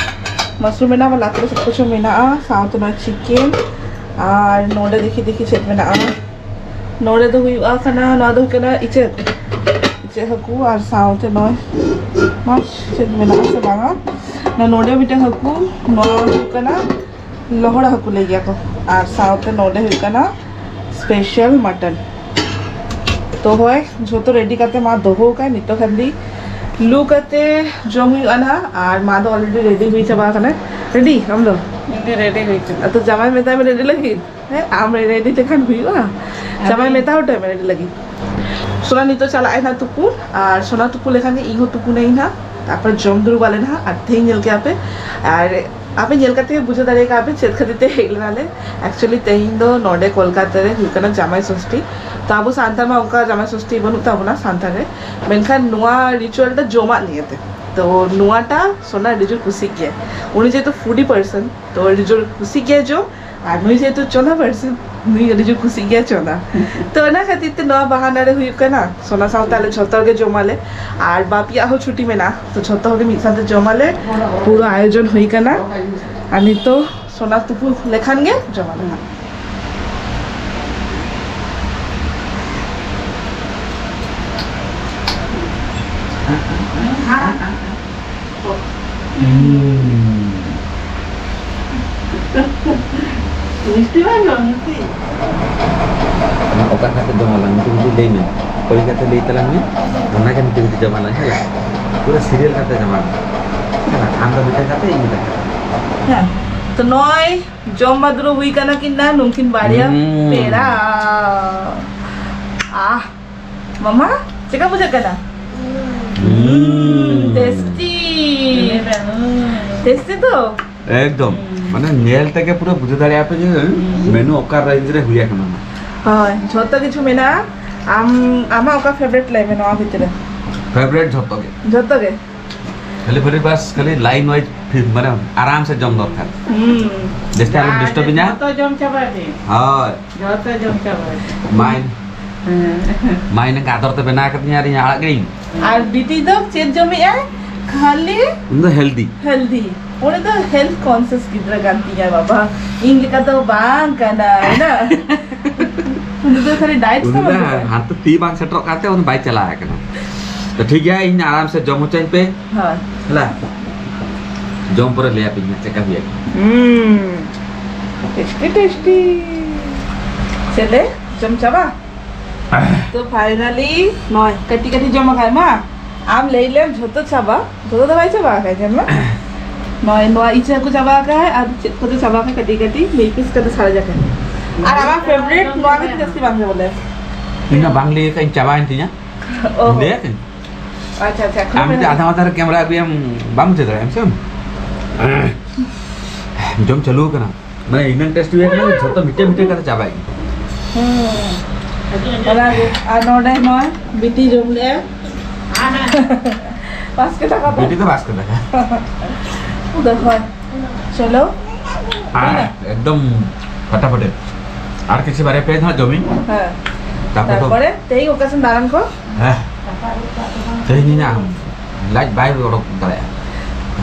mushroom ᱢᱮᱱᱟᱜᱼᱟ, ᱟᱵᱟᱨ ᱞᱟᱛᱟᱨ ᱨᱮ ᱥᱚᱵ ᱠᱤᱪᱷᱩ ᱢᱮᱱᱟᱜᱼᱟ, ᱥᱟᱶᱛᱮ ᱱᱚᱣᱟ chicken, ᱟᱨ ᱱᱚᱰᱮ ᱫᱮᱠᱷᱤ ᱫᱮᱠᱷᱤ ᱪᱮᱫ ᱢᱮᱱᱟᱜᱼᱟ᱾ ᱱᱚᱰᱮ ᱫᱚ ᱦᱩᱭᱩᱜᱼᱟ ᱠᱟᱱᱟ, ᱱᱚᱣᱟ ᱫᱚ ᱦᱩᱭᱩᱜ ᱠᱟᱱᱟ ᱤᱪᱟᱹᱜ, ᱤᱪᱟᱹᱜ ᱦᱟᱹᱠᱩ, ᱟᱨ ᱥᱟᱶᱛᱮ ᱱᱚᱜᱼᱚᱭ ᱢᱟᱪᱷ ᱪᱮᱫ ᱢᱮᱱᱟᱜᱼᱟ ᱥᱮ ᱵᱟᱝᱟ᱾ ᱱᱚᱣᱟ ᱱᱚᱰᱮ ᱢᱤᱫᱴᱟᱝ ᱦᱟᱹᱠᱩ, ᱱᱚᱣᱟ ᱦᱩᱭᱩᱜ ᱠᱟᱱᱟ ᱞᱚᱦᱚᱲ ᱦᱟᱹᱠᱩ ᱞᱟᱹᱭ ᱜᱮᱭᱟ ᱠᱚ, ᱟᱨ ᱥᱟᱶᱛᱮ ᱱᱚᱰᱮ ᱦᱩᱭᱩᱜ ᱠᱟᱱᱟ special mutton᱾ ᱛᱚ ᱦᱳᱭ, ᱡᱷᱚᱛᱚ ᱨᱮᱰᱤ ᱠᱟᱛᱮ ᱢᱟ ᱫᱚᱦᱚ ᱠᱟᱜ, ᱱᱤᱛᱚᱜ ᱠᱷᱟᱱ ᱫᱤ ᱞᱩ ᱠᱟᱛᱮ ᱡᱚᱢ ᱦᱩᱭᱩᱜᱼᱟ ᱱᱟᱦᱟᱜ᱾ ᱟᱨ ᱢᱟ ᱫᱚ already ᱨᱮᱰᱤ ᱦᱩᱭ ᱪᱟᱵᱟ ᱟᱠᱟᱱᱟ᱾ ᱨᱮᱰᱤ ᱟᱢ ᱫᱚ? ᱤᱧ ᱫᱚ ᱨᱮᱰᱤ ᱦᱩᱭ ᱪᱟᱵᱟ᱾ ᱟᱫᱚ ᱡᱟᱢᱟᱭ ᱢᱮᱛᱟᱭ ᱢᱮ ᱨᱮᱰᱤ ᱞᱟᱹᱜᱤᱫ᱾ ᱦᱮᱸ, ᱟᱢ ᱨᱮᱰᱤ ᱞᱮᱠᱷᱟᱱ ᱦᱩᱭᱩᱜᱼᱟ? ᱟᱢ ᱪᱟᱵᱟᱭ ᱢᱮᱛᱟ ᱦᱚᱴᱚ ᱢᱮ ᱨᱮᱰᱤ ᱞᱟᱹᱜᱤᱫ᱾ ᱥᱳᱱᱟ ᱱᱤᱛᱚᱜ ᱪᱟᱞᱟᱜ ᱟᱭ ᱱᱟᱦᱟᱜ ᱛᱩᱯᱩ, ᱟᱨ ᱥᱳᱱᱟ ᱛᱩᱯᱩ ᱞᱮᱠᱷᱟᱱ ᱜᱮ ᱤᱧ ᱦᱚᱸ ᱛᱩᱯᱩᱱᱟᱹᱧ ᱱᱟᱦᱟᱜ, ᱛᱟᱨᱯᱚᱨ ᱡᱚᱢ ᱫᱩᱲᱩᱵ ᱟᱞᱮ ᱱᱟᱦᱟᱜ᱾ ᱟᱨ ᱛᱮᱦᱮᱧ ᱧᱮᱞ ᱠᱮᱜᱼᱟ ᱯᱮ, ᱟᱨ ᱟᱯᱮ ᱧᱮᱞ ᱠᱟᱛᱮ ᱜᱮ ᱵᱩᱡᱷᱟᱹᱣ ᱫᱟᱲᱮ ᱠᱟᱜᱼᱟ ᱯᱮ ᱪᱮᱫ ᱠᱷᱟᱹᱛᱤᱨ ᱛᱮ ᱦᱮᱡ ᱞᱮᱱᱟᱞᱮ᱾ Actually ᱛᱮᱦᱮᱧ ᱫᱚ ᱱᱚᱰᱮ ᱠᱳᱞᱠᱟᱛᱟ ᱨᱮ ᱦᱩᱭᱩᱜ ᱠᱟᱱᱟ ᱡᱟᱢᱟᱭ ᱥᱚᱥᱴᱤ᱾ ᱛᱚ ᱟᱵᱚ ᱥᱟᱱᱛᱟᱲ ᱢᱟ ᱚᱱᱠᱟ ᱡᱟᱢᱟᱭ ᱥᱚᱥᱴᱤ ᱵᱟᱹᱱᱩᱜ ᱛᱟᱵᱚᱱᱟ ᱥᱟᱱᱛᱟᱲ ᱨᱮ, ᱢᱮᱱᱠᱷᱟᱱ ᱱᱚᱣᱟ ᱨᱤᱪᱩᱣᱟᱞ ᱴᱟ ᱡᱚᱢᱟᱜ ᱱᱤᱭᱮᱛᱮ᱾ ᱛᱚ ᱱᱚᱣᱟᱴᱟ ᱥᱳᱱᱟ ᱟᱹᱰᱤ ᱡᱳᱨ ᱠᱩᱥᱤᱜ ᱜᱮᱭᱟ, ᱩᱱᱤ ᱡᱮᱦᱮᱛᱩ ᱯᱷᱩᱰᱤ ᱯᱟᱨᱥᱚᱱ, ᱛᱚ ᱟᱹᱰᱤ ᱡᱳᱨ ᱠᱩᱥᱤᱜ ᱜᱮᱭᱟ ᱡᱚᱢ᱾ ᱟᱨ ᱱᱩᱭ ᱡᱮᱦᱮᱛᱩ ᱪᱚᱸᱫᱟ ᱯᱟᱹᱨᱥᱤ, ᱱᱩᱭ ᱟᱹᱰᱤ ᱡᱳᱨ ᱠᱩᱥᱤᱜ ᱜᱮᱭᱟ ᱪᱚᱸᱫᱟ᱾ ᱛᱚ ᱚᱱᱟ ᱠᱷᱟᱹᱛᱤᱨ ᱛᱮ ᱱᱚᱣᱟ ᱵᱟᱦᱟᱱᱟ ᱨᱮ ᱦᱩᱭᱩᱜ ᱠᱟᱱᱟ, ᱥᱳᱱᱟ ᱥᱟᱶᱛᱮ ᱟᱞᱮ ᱡᱷᱚᱛᱚ ᱦᱚᱲ ᱜᱮ ᱡᱚᱢᱟᱞᱮ᱾ ᱟᱨ ᱵᱟᱯᱤᱭᱟᱜ ᱦᱚᱸ ᱪᱷᱩᱴᱤ ᱢᱮᱱᱟᱜᱼᱟ, ᱛᱚ ᱡᱷᱚᱛᱚ ᱦᱚᱲ ᱜᱮ ᱢᱤᱫ ᱥᱟᱶᱛᱮ ᱡᱚᱢᱟᱞᱮ᱾ ᱯᱩᱨᱟᱹ ᱟᱭᱳᱡᱚᱱ ᱦᱩᱭ ᱠᱟᱱᱟ᱾ ᱟᱨ ᱱᱤᱛᱚᱜ ᱥᱳᱱᱟ ᱛᱩᱯᱩ ᱞᱮᱠᱷᱟᱱ ᱜᱮ ᱡᱚᱢᱟᱞᱮ ᱦᱟᱸᱜ᱾ ᱦᱩᱸ᱾ ᱢᱤᱥᱴᱤ ᱵᱟᱝ ᱡᱚᱢ, ᱢᱤᱥᱴᱤ᱾ ᱚᱠᱟ ᱠᱟᱛᱮ ᱡᱚᱢ ᱟᱞᱟᱝ? ᱢᱤᱫᱴᱤᱡ, ᱢᱤᱫᱴᱤᱡ ᱞᱟᱹᱭ ᱢᱮ᱾ ᱚᱠᱚᱭ ᱠᱟᱛᱮ ᱞᱟᱹᱭ ᱛᱟᱞᱟᱝ ᱢᱮ᱾ ᱚᱱᱟ ᱜᱮ ᱢᱤᱫᱴᱤᱡ, ᱢᱤᱫᱴᱤᱡ ᱡᱚᱢ ᱟᱞᱟᱝ, ᱦᱮᱸ? ᱯᱩᱨᱟᱹ serial ᱠᱟᱛᱮ ᱡᱚᱢ ᱟᱞᱟᱝ᱾ ᱦᱮᱸ? ᱟᱢ ᱫᱚ ᱢᱤᱫᱴᱮᱱ ᱠᱟᱛᱮ, ᱤᱧ ᱢᱤᱫᱴᱮᱱ ᱠᱟᱛᱮ᱾ ᱦᱮᱸ᱾ ᱛᱚ ᱱᱚᱜᱼᱚᱭ ᱡᱚᱢ ᱢᱟ ᱫᱩᱨᱩᱵ ᱦᱩᱭ ᱠᱟᱱᱟ ᱠᱤᱱ ᱱᱟ, ᱱᱩᱠᱤᱱ ᱵᱟᱨᱭᱟ ᱦᱩᱸ᱾ ᱯᱮᱲᱟ᱾ ᱟᱦ, ᱢᱟᱢᱟ, ᱪᱮᱫ ᱞᱮᱠᱟ ᱵᱩᱡᱷᱟᱹᱜ ᱠᱟᱱᱟ? ᱦᱩᱸ᱾ Tasty᱾ ᱦᱩᱸ᱾ Tasty ᱛᱚ? ᱮᱠᱫᱚᱢ᱾ ᱦᱩᱸ᱾ ᱢᱟᱱᱮ ᱧᱮᱞ ᱛᱮᱜᱮ ᱯᱩᱨᱟᱹ ᱵᱩᱡᱷᱟᱹᱣ ᱫᱟᱲᱮᱭᱟᱜᱼᱟ ᱯᱮ ᱡᱮ ᱦᱩᱸ᱾ Menu ᱚᱠᱟ range ᱨᱮ ᱦᱩᱭ ᱟᱠᱟᱱᱟ ᱚᱱᱟ᱾ ᱦᱳᱭ, ᱡᱷᱚᱛᱚ ᱠᱤᱪᱷᱩ ᱢᱮᱱᱟᱜᱼᱟ᱾ ᱟᱢ, ᱟᱢᱟᱜ ᱚᱠᱟ favourite ᱞᱟᱹᱭ ᱢᱮ ᱱᱚᱣᱟ ᱵᱷᱤᱛᱨᱤ ᱨᱮ? Favourite ᱡᱷᱚᱛᱚ ᱜᱮ᱾ ᱡᱷᱚᱛᱚ ᱜᱮ? ᱠᱷᱟᱹᱞᱤ ᱵᱷᱟᱹᱨᱤ ᱵᱟᱥ, ᱠᱷᱟᱹᱞᱤ line wise ᱯᱷᱤᱨ, ᱢᱟᱱᱮ ᱟᱨᱟᱢ ᱥᱮ ᱡᱚᱢ ᱫᱚᱨᱠᱟᱨ᱾ ᱦᱩᱸ᱾ ᱡᱟᱹᱥᱛᱤ ᱟᱞᱚᱢ ᱟᱨ disturb ᱤᱧᱟ᱾ ᱡᱚᱛᱚ ᱡᱚᱢ ᱪᱟᱵᱟᱭ ᱯᱮ᱾ ᱦᱳᱭ᱾ ᱡᱚᱛᱚ ᱡᱚᱢ ᱪᱟᱵᱟᱭ ᱯᱮ᱾ ᱢᱟᱭ, ᱦᱮᱸ᱾ ᱢᱟᱭ ᱱᱚᱝᱠᱟ ᱟᱫᱚᱨ ᱛᱮ ᱵᱮᱱᱟᱣ ᱠᱟᱫᱤᱧᱟ ᱟᱨ ᱤᱧ ᱟᱲᱟᱜ ᱜᱤᱲᱤᱧ᱾ ᱟᱨ ᱵᱤᱴᱤ ᱫᱚ ᱪᱮᱫ ᱡᱚᱢᱮᱜᱼᱟᱭ? ᱠᱷᱟᱹᱞᱤ ᱩᱱᱤ ᱫᱚ healthy᱾ Healthy᱾ ᱩᱱᱤ ᱫᱚ health conscious ᱜᱤᱫᱽᱨᱟᱹ ᱠᱟᱱ ᱛᱤᱧᱟᱭ ᱵᱟᱵᱟ᱾ ᱤᱧ ᱞᱮᱠᱟ ᱫᱚ ᱵᱟᱝ ᱠᱟᱱᱟᱭ ᱱᱟ᱾ ᱩᱱᱤ ᱫᱚ ᱥᱟᱹᱨᱤ ᱰᱟᱭᱮᱴ ᱩᱱᱤ ᱥᱟᱵ ᱫᱚ ᱟᱹᱜᱩ ᱠᱟᱜ᱾ ᱦᱟᱱᱛᱮ ᱛᱤ ᱵᱟᱝ ᱥᱮᱴᱮᱨᱚᱜ ᱠᱟᱱ ᱛᱟᱭᱟ, ᱩᱱᱤ ᱵᱟᱭ ᱪᱟᱞᱟᱣ ᱟᱠᱟᱱᱟ᱾ ᱛᱚ ᱴᱷᱤᱠ ᱜᱮᱭᱟ, ᱤᱧ ᱟᱨᱟᱢ ᱥᱮ ᱡᱚᱢ ᱦᱚᱪᱚᱧ ᱯᱮ᱾ ᱦᱳᱭ᱾ ᱦᱮᱞᱟ, ᱡᱚᱢ ᱯᱚᱨᱮ ᱞᱟᱹᱭ ᱟᱯᱮᱧ ᱦᱟᱸᱜ ᱪᱮᱫ ᱞᱮᱠᱟ ᱦᱩᱭ ᱟᱠᱟᱱᱟ᱾ ᱦᱩᱸ, ᱴᱮᱥᱴᱤ ᱴᱮᱥᱴᱤ᱾ ᱪᱮᱫ ᱞᱮ ᱡᱚᱢ ᱪᱟᱵᱟ? ᱛᱚ ᱯᱷᱟᱭᱱᱟᱞᱤ ᱱᱚᱭ ᱠᱟᱹᱴᱤᱡ ᱠᱟᱹᱴᱤᱡ ᱡᱚᱢ ᱟᱠᱟᱫ ᱢᱟ᱾ ᱟᱢ ᱞᱟᱹᱭ ᱞᱮᱢ ᱡᱷᱚᱛᱚ ᱪᱟᱵᱟ, ᱡᱷᱚᱛᱚ ᱫᱚ ᱵᱟᱭ ᱪᱟᱵᱟ ᱟᱠᱟᱫ, ᱧᱮᱞ ᱢᱮ᱾ ᱱᱚᱜᱼᱚᱭ ᱱᱚᱣᱟ ᱤᱪᱟᱹ ᱠᱚ ᱪᱟᱵᱟ ᱟᱠᱟᱫ, ᱟᱨ ᱪᱮᱫ ᱠᱚᱫᱚ ᱪᱟᱵᱟ ᱟᱠᱟᱫ, ᱠᱟᱹᱴᱤᱡ ᱠᱟᱹᱴᱤᱡ ᱢᱤᱫ ᱯᱤᱥ ᱠᱟᱛᱮ ᱥᱟᱨᱮᱡ ᱟᱠᱟᱫ᱾ ᱟᱨ ᱟᱢᱟᱜ ᱯᱷᱮᱵᱟᱨᱤᱴ ᱱᱚᱣᱟ ᱜᱮ ᱡᱟᱹᱥᱛᱤ ᱵᱟᱝ ᱦᱩᱭᱩᱜ ᱵᱚᱞᱮ᱾ ᱤᱧ ᱢᱟ ᱵᱟᱝ ᱞᱟᱹᱭ ᱟᱠᱟᱫ ᱤᱧ ᱪᱟᱵᱟᱭᱮᱱ ᱛᱤᱧᱟ᱾ ᱚ᱾ ᱞᱟᱹᱭ ᱟᱠᱟᱫ ᱤᱧ᱾ ᱟᱪᱪᱷᱟ, ᱟᱪᱪᱷᱟ, ᱮᱠᱷᱚᱱ ᱟᱢ ᱡᱩᱫᱤ ᱢᱮᱱᱟᱜ ᱟᱫᱷᱟ ᱢᱟᱫᱷᱟ ᱨᱮ ᱠᱮᱢᱮᱨᱟ ᱟᱹᱜᱩᱭᱟᱢ, ᱵᱟᱢ ᱵᱩᱡᱷᱟᱹᱣ ᱫᱟᱲᱮᱭᱟᱜᱼᱟ, ᱦᱮᱸ ᱥᱮ? ᱡᱚᱢ ᱪᱟᱹᱞᱩ ᱟᱠᱟᱱᱟ᱾ ᱢᱟᱱᱮ ᱤᱱᱟᱹᱝ ᱴᱮᱥᱴ ᱦᱩᱭ ᱟᱠᱟᱱᱟ, ᱡᱷᱚᱛᱚ ᱢᱤᱫᱴᱮᱱ ᱢᱤᱫᱴᱮᱱ ᱠᱟᱛᱮ ᱪᱟᱵᱟᱭ᱾ ᱦᱩᱸ᱾ ᱚᱱᱟᱜᱮ᱾ ᱟᱨ ᱱᱚᱰᱮ ᱱᱚᱣᱟ ᱵᱤᱴᱤ ᱡᱚᱢ ᱞᱮᱜᱼᱟ᱾ ᱵᱟᱥᱠᱮ ᱫᱟᱠᱟ ᱫᱚ᱾ ᱵᱤᱴᱤ ᱫᱚ ᱵᱟᱥᱠᱮ ᱫᱟᱠᱟ᱾ ᱫᱚᱦᱚᱭ᱾ ᱪᱚᱞᱚ᱾ ᱦᱮᱸ, ᱮᱠᱫᱚᱢ ᱯᱷᱟᱴᱟᱯᱷᱟᱴᱤ᱾ ᱟᱨ ᱠᱤᱪᱷᱩ ᱵᱟᱨᱭᱟ ᱯᱮ ᱫᱷᱟᱣ ᱡᱚᱢᱤᱧ᱾ ᱦᱮᱸ᱾ ᱛᱟᱨᱯᱚᱨ ᱫᱚ ᱛᱟᱨᱯᱚᱨᱮ ᱛᱮᱦᱮᱧ ᱚᱠᱟ ᱥᱮᱱ ᱫᱟᱬᱟᱱ ᱠᱚ? ᱦᱮᱸ᱾ ᱛᱮᱦᱮᱧ ᱤᱧᱟᱹᱜ ᱞᱟᱡ ᱵᱟᱭ ᱚᱰᱚᱠ ᱫᱟᱲᱮᱭᱟᱜᱼᱟ᱾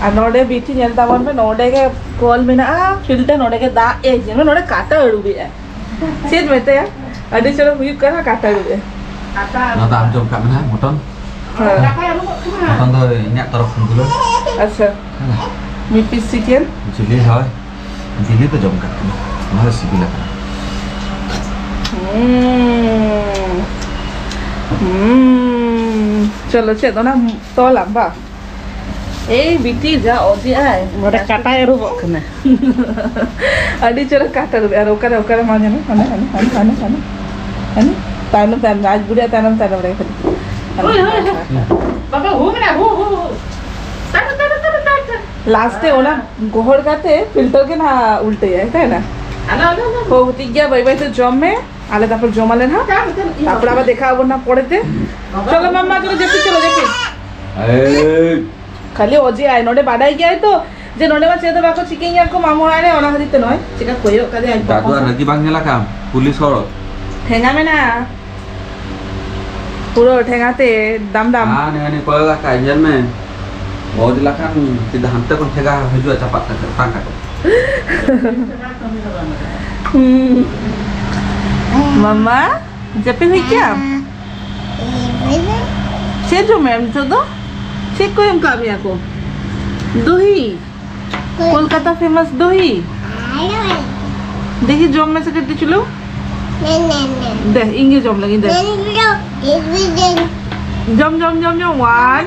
ᱟᱨ ᱱᱚᱰᱮ ᱵᱤᱴᱤ ᱧᱮᱞ ᱛᱟᱵᱚᱱ ᱯᱮ, ᱱᱚᱰᱮ ᱜᱮ ᱠᱚᱞ ᱢᱮᱱᱟᱜᱼᱟ, ᱯᱷᱤᱞᱴᱟᱨ, ᱱᱚᱰᱮ ᱜᱮ ᱫᱟᱜ ᱮ, ᱧᱮᱞ ᱢᱮ, ᱱᱚᱰᱮ ᱠᱟᱴᱟ ᱟᱹᱨᱩᱵᱮᱜᱼᱟᱭ᱾ ᱪᱮᱫ ᱢᱮᱛᱟᱭᱟ? ᱟᱹᱰᱤ ᱪᱚᱨᱚᱠ ᱦᱩᱭᱩᱜ ᱠᱟᱱᱟ, ᱠᱟᱴᱟ ᱟᱹᱨᱩᱵᱮᱜᱼᱟᱭ᱾ ᱱᱚᱣᱟ ᱫᱚ ᱟᱢ ᱡᱚᱢ ᱠᱟᱜ ᱢᱮ ᱱᱟᱦᱟᱜ, ᱢᱚᱴᱚᱱ᱾ ᱦᱮᱸ᱾ ᱢᱚᱴᱚᱱ ᱫᱚ ᱤᱧᱟᱹᱜ ᱛᱚᱨᱚᱯ ᱠᱷᱚᱱ ᱫᱩᱞᱟᱹᱲ᱾ ᱟᱪᱪᱷᱟ᱾ ᱦᱮᱸ᱾ ᱢᱤᱫ ᱯᱤᱥ ᱪᱤᱠᱮᱱ᱾ ᱡᱤᱞᱤ ᱦᱳᱭ, ᱡᱤᱞᱤ ᱫᱚ ᱡᱚᱢ ᱠᱟᱜ ᱠᱟᱱᱟ, ᱱᱚᱣᱟ ᱫᱚ ᱥᱤᱵᱤᱞ ᱟᱠᱟᱱᱟ᱾ ᱦᱩᱸ᱾ ᱦᱩᱸ᱾ ᱪᱚᱞᱚ, ᱪᱮᱫ ᱚᱱᱟ ᱛᱚᱞᱟᱢ ᱵᱟ? ᱮᱭ ᱵᱤᱴᱤ ᱡᱟ ᱚᱡᱮ ᱟᱭ᱾ ᱱᱚᱰᱮ ᱠᱟᱴᱟᱭ ᱟᱹᱨᱩᱵᱚᱜ ᱠᱟᱱᱟ᱾ ᱟᱹᱰᱤ ᱪᱚᱨᱚᱠ ᱠᱟᱴᱟ ᱟᱹᱨᱩᱵ᱾ ᱟᱨ ᱚᱠᱟᱨᱮ, ᱚᱠᱟᱨᱮ ᱢᱟ ᱧᱮᱞ ᱢᱮ? ᱦᱟᱱᱮ, ᱦᱟᱱᱮ, ᱦᱟᱱᱮ, ᱦᱟᱱᱮ, ᱦᱟᱱᱮ᱾ ᱦᱟᱱᱮ ᱛᱟᱭᱱᱚᱢ, ᱛᱟᱭᱱᱚᱢ, ᱟᱡ ᱵᱩᱰᱷᱤ ᱛᱟᱭᱱᱚᱢ, ᱛᱟᱭᱱᱚᱢ ᱨᱮ ᱠᱷᱟᱹᱞᱤ᱾ ᱦᱳᱭ, ᱦᱳᱭ, ᱦᱳᱭ᱾ ᱵᱟᱵᱟ, ᱦᱩ ᱢᱮᱱᱟ, ᱦᱩ, ᱦᱩ, ᱦᱩ᱾ ᱛᱟᱭᱱᱚᱢ, ᱛᱟᱭᱱᱚᱢ, ᱛᱟᱭᱱᱚᱢ, ᱛᱟᱭᱱᱚᱢ, ᱛᱟᱭᱱᱚᱢ᱾ ᱞᱟᱥᱴ ᱨᱮ ᱚᱱᱟ ᱜᱚᱦᱚᱲ ᱠᱟᱛᱮ ᱯᱷᱤᱞᱴᱟᱨ ᱜᱮ ᱱᱟᱦᱟᱜ ᱩᱞᱴᱟᱹᱭᱟᱭ, ᱛᱟᱭ ᱱᱟ? ᱟᱞᱚ, ᱟᱞᱚ, ᱟᱞᱚ᱾ ᱦᱳ, ᱴᱷᱤᱠ ᱜᱮᱭᱟ, ᱵᱟᱹᱭ ᱵᱟᱹᱭ ᱛᱮ ᱡᱚᱢ ᱢᱮ᱾ ᱟᱞᱮ ᱛᱟᱨᱯᱚᱨ ᱡᱚᱢ ᱟᱞᱮ ᱱᱟᱦᱟᱜ᱾ ᱛᱟᱨᱯᱚᱨᱮ ᱤᱧ ᱛᱟᱨᱯᱚᱨ ᱟᱵᱟᱨ ᱫᱮᱠᱷᱟ ᱟᱵᱚᱱ ᱱᱟᱦᱟᱜ ᱯᱚᱨᱮᱛᱮ᱾ ᱵᱟᱵᱟ᱾ ᱪᱚᱞᱚ ᱢᱟᱢᱟ, ᱪᱚᱞᱚ ᱡᱟᱹᱯᱤᱫ, ᱪᱚᱞᱚ ᱡᱟᱹᱯᱤᱫ᱾ ᱮᱭ᱾ ᱠᱷᱟᱹᱞᱤ ᱚᱡᱮ ᱟᱭ, ᱱᱚᱰᱮ ᱵᱟᱰᱟᱭ ᱜᱮᱭᱟᱭ ᱛᱚ ᱡᱮ ᱱᱚᱰᱮ ᱢᱟ ᱪᱮᱫ ᱦᱚᱸ ᱵᱟᱠᱚ ᱪᱤᱠᱟᱹᱧᱟ ᱠᱚ ᱢᱟᱢᱚ ᱚᱲᱟᱜ ᱨᱮ, ᱚᱱᱟ ᱠᱷᱟᱹᱛᱤᱨ ᱛᱮ ᱱᱚᱜᱼᱚᱭ ᱪᱮᱠᱟ ᱠᱚᱭᱚᱜ ᱠᱟᱫᱮᱭᱟ ᱟᱡ ᱫᱟᱫᱩ ᱯᱟᱯᱟ ᱟᱨ ᱥᱮᱫ᱾ ᱨᱟᱹᱜᱤ ᱵᱟᱝ ᱧᱮᱞ ᱟᱠᱟᱢ? ᱯᱩᱞᱤᱥ ᱦᱚᱲ᱾ ᱴᱷᱮᱸᱜᱟ ᱢᱮᱱᱟᱜᱼᱟ᱾ ᱯᱩᱨᱟᱹ ᱴᱷᱮᱸᱜᱟ ᱛᱮ ᱫᱟᱢ ᱫᱟᱢ᱾ ᱦᱟᱱᱮ, ᱦᱟᱱᱮ ᱠᱚᱭᱚᱜ ᱟᱠᱟᱫ, ᱧᱮᱞ ᱢᱮ᱾ ᱵᱚᱡ ᱞᱮᱠᱷᱟᱱ ᱥᱤᱫᱷᱟᱹ ᱦᱟᱱᱛᱮ ᱠᱷᱚᱱ ᱴᱷᱮᱸᱜᱟ ᱦᱤᱡᱩᱜᱼᱟ, ᱪᱟᱯᱟᱫ ᱠᱟᱛᱮ, ᱚᱴᱟᱝ ᱠᱟᱛᱮ᱾ ᱦᱩᱸ᱾ ᱢᱟᱢᱟ, ᱡᱟᱹᱯᱤᱫ ᱦᱩᱭ ᱠᱮᱜᱼᱟᱢ? ᱪᱮᱫ ᱡᱚᱢᱮᱢ ᱱᱤᱛᱚᱜ ᱫᱚ? ᱪᱮᱫ ᱠᱚ ᱮᱢ ᱠᱟᱜ ᱢᱮᱭᱟ ᱠᱚ? ᱫᱚᱦᱤ? ᱠᱳᱞᱠᱟᱛᱟ famous ᱫᱚᱦᱤ? ᱫᱮᱠᱷᱤ, ᱡᱚᱢ ᱢᱮᱥᱮ ᱠᱟᱹᱴᱤᱡ ᱪᱩᱞᱩ᱾ ᱫᱮ, ᱤᱧ ᱜᱮ ᱡᱚᱢ ᱞᱟᱹᱜᱤᱫ, ᱫᱮ᱾ ᱡᱚᱢ, ᱡᱚᱢ, ᱡᱚᱢ, ᱡᱚᱢ, one᱾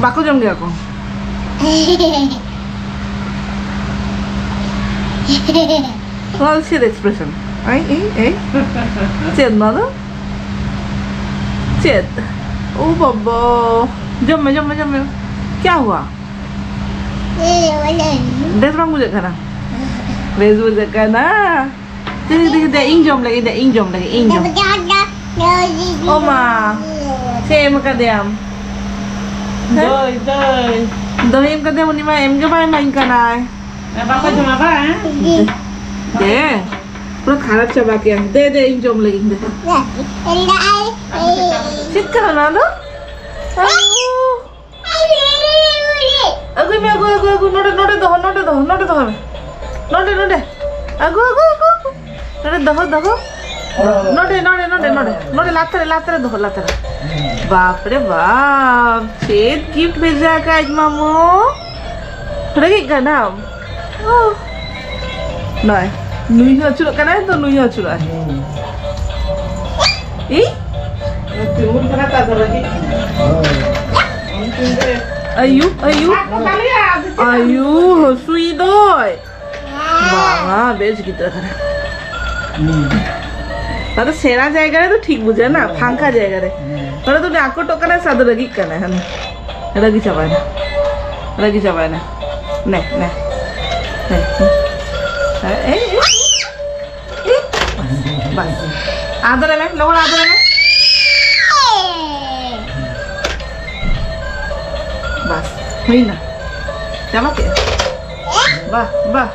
ᱵᱟᱠᱚ ᱡᱚᱢ ᱜᱮᱭᱟ ᱠᱚ᱾ ᱱᱚᱣᱟ ᱫᱚ ᱪᱮᱫ expression? ᱮᱭ, ᱮᱭ, ᱮᱭ᱾ ᱪᱮᱫ ᱱᱚᱣᱟ ᱫᱚ? ᱪᱮᱫ? ᱳ ᱵᱟᱵᱟ᱾ ᱡᱚᱢ ᱢᱮ, ᱡᱚᱢ ᱢᱮ, ᱡᱚᱢ ᱢᱮ᱾ ᱠᱭᱟ ᱦᱩᱣᱟ? ᱵᱮᱥ ᱵᱟᱝ ᱵᱩᱡᱷᱟᱹᱜ ᱠᱟᱱᱟ? ᱵᱮᱥ ᱵᱩᱡᱷᱟᱹᱜ ᱠᱟᱱᱟ? ᱫᱮ, ᱫᱮ, ᱫᱮ, ᱤᱧ ᱡᱚᱢ ᱞᱟᱹᱜᱤᱫ, ᱫᱮ, ᱤᱧ ᱡᱚᱢ ᱞᱟᱹᱜᱤᱫ, ᱤᱧ ᱡᱚᱢ᱾ ᱳ ᱢᱟ, ᱪᱮᱫ ᱮᱢ ᱠᱟᱫᱮᱭᱟᱢ? ᱦᱮᱸ? ᱫᱚᱭ, ᱫᱚᱭ᱾ ᱫᱚᱭ ᱮᱢ ᱠᱟᱫᱮᱭᱟᱢ, ᱩᱱᱤ ᱢᱟ ᱮᱢ ᱜᱮ ᱵᱟᱭ ᱮᱢᱟᱧ ᱠᱟᱱᱟᱭ᱾ ᱵᱟᱠᱚ ᱡᱚᱢᱟ ᱵᱟᱝ? ᱫᱮ, ᱯᱩᱨᱟᱹ ᱠᱷᱟᱨᱟᱯ ᱪᱟᱵᱟ ᱠᱮᱜᱼᱟᱢ᱾ ᱫᱮ, ᱫᱮ, ᱤᱧ ᱡᱚᱢ ᱞᱟᱹᱜᱤᱫ, ᱫᱮ᱾ ᱪᱮᱫ ᱠᱟᱱᱟ ᱱᱚᱣᱟ ᱫᱚ? ᱟᱹᱜᱩᱭ ᱢᱮ, ᱟᱹᱜᱩ, ᱟᱹᱜᱩ, ᱟᱹᱜᱩ, ᱱᱚᱰᱮ, ᱱᱚᱰᱮ ᱫᱚᱦᱚ, ᱱᱚᱰᱮ ᱫᱚᱦᱚ, ᱱᱚᱰᱮ ᱫᱚᱦᱚ ᱢᱮ᱾ ᱱᱚᱰᱮ, ᱱᱚᱰᱮ᱾ ᱟᱹᱜᱩ, ᱟᱹᱜᱩ, ᱟᱹᱜᱩ, ᱟᱹᱜᱩ᱾ ᱱᱚᱰᱮ ᱫᱚᱦᱚ, ᱫᱚᱦᱚ᱾ ᱱᱚᱰᱮ, ᱱᱚᱰᱮ, ᱱᱚᱰᱮ, ᱱᱚᱰᱮ᱾ ᱱᱚᱰᱮ ᱞᱟᱛᱟᱨ ᱨᱮ, ᱞᱟᱛᱟᱨ ᱨᱮ ᱫᱚᱦᱚ, ᱞᱟᱛᱟᱨ ᱨᱮ᱾ ᱵᱟᱯ ᱨᱮ ᱵᱟᱯ, ᱪᱮᱫ gift ᱵᱷᱮᱡᱟ ᱠᱟᱜ ᱢᱟᱢᱚ? ᱨᱟᱹᱜᱤᱜ ᱠᱟᱱᱟᱢ? ᱳᱦ᱾ ᱱᱚᱜᱼᱚᱭ, ᱱᱩᱭ ᱦᱚᱸ ᱟᱹᱪᱩᱨᱚᱜ ᱠᱟᱱᱟᱭ ᱛᱚ, ᱱᱩᱭ ᱦᱚᱸ ᱟᱹᱪᱩᱨᱚᱜᱼᱟᱭ᱾ ᱤ? ᱛᱤᱸᱜᱩᱱ ᱠᱟᱱᱟ ᱛᱚ, ᱟᱫᱚ ᱨᱟᱹᱜᱤᱜ ᱠᱟᱱᱟ᱾ ᱩᱱᱠᱤᱱ ᱜᱮ᱾ ᱟᱭᱩ, ᱟᱭᱩ᱾ ᱥᱟᱵ ᱠᱚ ᱛᱟᱞᱮᱭᱟ, ᱟᱫᱚ ᱪᱮᱫ? ᱟᱭᱩ, ᱦᱟᱹᱥᱩᱭ ᱫᱚᱭ᱾ ᱵᱟᱝᱟ, ᱵᱮᱥ ᱜᱤᱫᱽᱨᱟᱹ ᱠᱟᱱᱟ᱾ ᱦᱩᱸ᱾ ᱟᱫᱚ ᱥᱮᱬᱟ ᱡᱟᱭᱜᱟ ᱨᱮᱫᱚ ᱴᱷᱤᱠ ᱵᱩᱡᱷᱟᱹᱜᱼᱟ ᱱᱟ, ᱯᱷᱟᱝᱠᱟ ᱡᱟᱭᱜᱟ ᱨᱮ᱾ ᱦᱩᱸ᱾ ᱱᱚᱰᱮ ᱫᱚ ᱩᱱᱤ ᱟᱠᱚᱴᱚᱜ ᱠᱟᱱᱟᱭ ᱥᱮ ᱟᱫᱚ ᱨᱟᱹᱜᱤᱜ ᱠᱟᱱᱟᱭ, ᱦᱟᱱᱮ᱾ ᱨᱟᱹᱜᱤ ᱪᱟᱵᱟᱭᱮᱱᱟ᱾ ᱨᱟᱹᱜᱤ ᱪᱟᱵᱟᱭᱮᱱᱟ᱾ ᱱᱮ, ᱱᱮ᱾ ᱱᱮ᱾ ᱮ, ᱮ, ᱮ᱾ ᱮ᱾ ᱵᱟᱥ᱾ ᱟᱫᱚᱨᱮ ᱢᱮ, ᱞᱚᱜᱚᱱ ᱟᱫᱚᱨᱮ ᱢᱮ᱾ ᱵᱟᱥ, ᱦᱩᱭᱱᱟ᱾ ᱪᱟᱵᱟ ᱠᱮᱫ? ᱵᱟᱦ, ᱵᱟᱦ᱾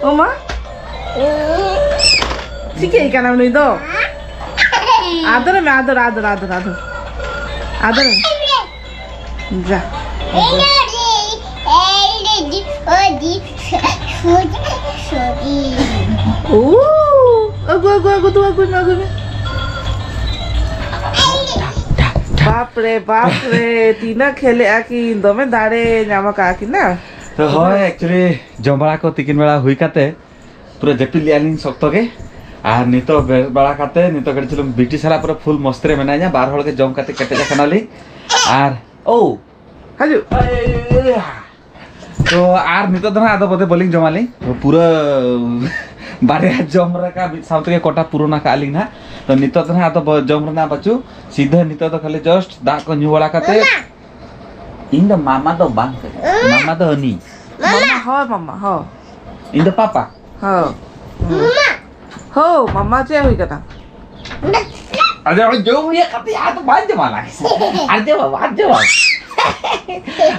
ᱳ ᱢᱟ, ᱪᱤᱠᱟᱹᱭ ᱠᱟᱱᱟᱢ ᱱᱩᱭ ᱫᱚ? ᱟᱫᱚᱨ ᱢᱮ, ᱟᱫᱚᱨ, ᱟᱫᱚᱨ, ᱟᱫᱚᱨ, ᱟᱫᱚᱨ᱾ ᱟᱫᱚᱨ ᱢᱮ᱾ ᱡᱟ᱾ ᱳ, ᱟᱹᱜᱩ, ᱟᱹᱜᱩ, ᱟᱹᱜᱩ, ᱫᱩ, ᱟᱹᱜᱩᱭ ᱢᱮ, ᱟᱹᱜᱩᱭ ᱢᱮ᱾ ᱵᱟᱯ ᱨᱮ, ᱵᱟᱯ ᱨᱮ, ᱛᱤᱱᱟᱹᱜ ᱠᱷᱮᱞᱮᱜᱼᱟ ᱠᱤᱱ, ᱫᱚᱢᱮ ᱫᱟᱲᱮ ᱧᱟᱢ ᱟᱠᱟᱜᱼᱟ ᱠᱤᱱ ᱱᱟ᱾ ᱛᱚ ᱦᱳᱭ, actually ᱡᱚᱢ ᱵᱟᱲᱟ ᱠᱚ ᱛᱤᱠᱤᱱ ᱵᱮᱲᱟ ᱦᱩᱭ ᱠᱟᱛᱮ ᱯᱩᱨᱟᱹ ᱡᱟᱹᱯᱤᱫ ᱞᱮᱜᱼᱟ ᱞᱤᱧ ᱥᱚᱠᱛᱚ ᱜᱮ᱾ ᱟᱨ ᱱᱤᱛᱚᱜ ᱵᱮᱨᱮᱫ ᱵᱟᱲᱟ ᱠᱟᱛᱮ ᱱᱤᱛᱚᱜ ᱠᱟᱹᱴᱤᱡ ᱪᱩᱞᱩᱝ ᱵᱤᱴᱤ ᱥᱟᱞᱟᱜ ᱯᱩᱨᱟᱹ ᱯᱷᱩᱞ ᱢᱚᱥᱛᱤ ᱨᱮ ᱢᱮᱱᱟᱜ ᱞᱤᱧᱟ᱾ ᱵᱟᱨ ᱦᱚᱲ ᱜᱮ ᱡᱚᱢ ᱠᱟᱛᱮ ᱠᱮᱴᱮᱡ ᱟᱠᱟᱱᱟᱞᱤᱧ᱾ ᱟᱨ ᱳ ᱦᱤᱡᱩᱜ᱾ ᱛᱚ ᱟᱨ ᱱᱤᱛᱚᱜ ᱫᱚ ᱱᱟᱦᱟᱜ ᱟᱫᱚ ᱵᱚᱫᱮ ᱵᱟᱹᱞᱤᱧ ᱡᱚᱢᱟᱞᱤᱧ᱾ ᱯᱩᱨᱟᱹ ᱵᱟᱨᱭᱟ ᱡᱚᱢ ᱨᱮᱠᱟ ᱢᱤᱫ ᱥᱟᱶ ᱛᱮᱜᱮ ᱠᱚᱴᱟ ᱯᱩᱨᱚᱱ ᱟᱠᱟᱫ ᱞᱤᱧ ᱱᱟᱦᱟᱜ᱾ ᱛᱚ ᱱᱤᱛᱚᱜ ᱫᱚ ᱱᱟᱦᱟᱜ ᱟᱫᱚ ᱵᱚ-, ᱡᱚᱢ ᱨᱮᱱᱟᱜ ᱵᱟᱹᱪᱩᱜ᱾ ᱥᱤᱫᱷᱟᱹ ᱱᱤᱛᱚᱜ ᱫᱚ ᱠᱷᱟᱹᱞᱤ just ᱫᱟᱜ ᱠᱚ ᱧᱩ ᱵᱟᱲᱟ ᱠᱟᱛᱮ᱾ ᱤᱧ ᱫᱚ ᱢᱟᱢᱟ ᱫᱚ ᱵᱟᱝ ᱠᱟᱹᱱᱟᱹᱧ᱾ ᱢᱟᱢᱟ ᱫᱚ ᱦᱟᱹᱱᱤ᱾ ᱢᱟᱢᱟ, ᱦᱳᱭ ᱢᱟᱢᱟ, ᱦᱳᱭ᱾ ᱤᱧ ᱫᱚ ᱯᱟᱯᱟ᱾ ᱦᱳᱭ᱾ ᱦᱳ, ᱢᱟᱢᱟ ᱪᱮᱫ ᱦᱩᱭ ᱠᱟᱱᱟ? ᱟᱫᱚ ᱡᱚᱢ ᱦᱩᱭᱩᱜ ᱠᱟᱛᱮ ᱟᱫᱚ ᱵᱟᱝ ᱡᱚᱢᱟ ᱞᱟᱝ᱾ ᱟᱨ ᱡᱚᱢᱟ, ᱟᱨ ᱡᱚᱢᱟ᱾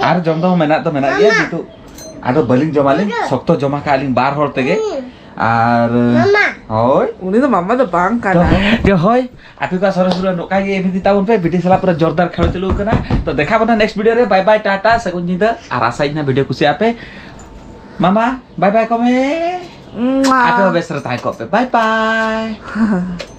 ᱟᱨ ᱡᱚᱢ ᱫᱚ ᱢᱮᱱᱟᱜ ᱫᱚ ᱢᱮᱱᱟᱜ ᱜᱮᱭᱟ, ᱠᱤᱱᱛᱩ ᱟᱫᱚ ᱵᱟᱹᱞᱤᱧ ᱡᱚᱢᱟᱞᱤᱧ᱾ ᱥᱚᱠᱛᱚ ᱡᱚᱢᱟ ᱠᱟᱜ ᱞᱤᱧ ᱵᱟᱨ ᱦᱚᱲ ᱛᱮᱜᱮ᱾ ᱟᱨ ᱦᱳᱭ᱾ ᱩᱱᱤ ᱫᱚ ᱢᱟᱢᱟ ᱫᱚ ᱵᱟᱝ ᱠᱟᱱᱟ᱾ ᱛᱚ, ᱦᱳᱭ, ᱟᱯᱮ ᱠᱚ ᱥᱚᱨᱮᱥ ᱥᱚᱨᱮᱥ ᱱᱚᱝᱠᱟ ᱜᱮ ᱮᱢ ᱤᱫᱤ ᱛᱟᱵᱚᱱ ᱯᱮ, ᱵᱤᱴᱤ ᱥᱟᱞᱟᱜ ᱯᱩᱨᱟᱹ ᱡᱳᱨᱫᱟᱨ ᱠᱷᱮᱞᱳ ᱪᱟᱹᱞᱩ ᱠᱟᱱᱟ᱾ ᱛᱚ ᱫᱮᱠᱷᱟ ᱵᱚᱱᱟ next video ᱨᱮ᱾ Bye bye, ᱴᱟᱴᱟ, ᱥᱟᱹᱜᱩᱱ ᱧᱤᱫᱟᱹ᱾ ᱟᱨ ᱟᱥᱟᱭᱟᱹᱧ ᱱᱟ video ᱠᱩᱥᱤᱭᱟᱜᱼᱟ ᱯᱮ᱾ ᱢᱟᱢᱟ, bye bye ᱠᱚ ᱢᱮ᱾ ᱢᱩᱟ᱾ ᱟᱯᱮ ᱦᱚᱸ ᱵᱮᱥ ᱨᱮ ᱛᱟᱦᱮᱸ ᱠᱚᱜ ᱯᱮ᱾ Bye bye᱾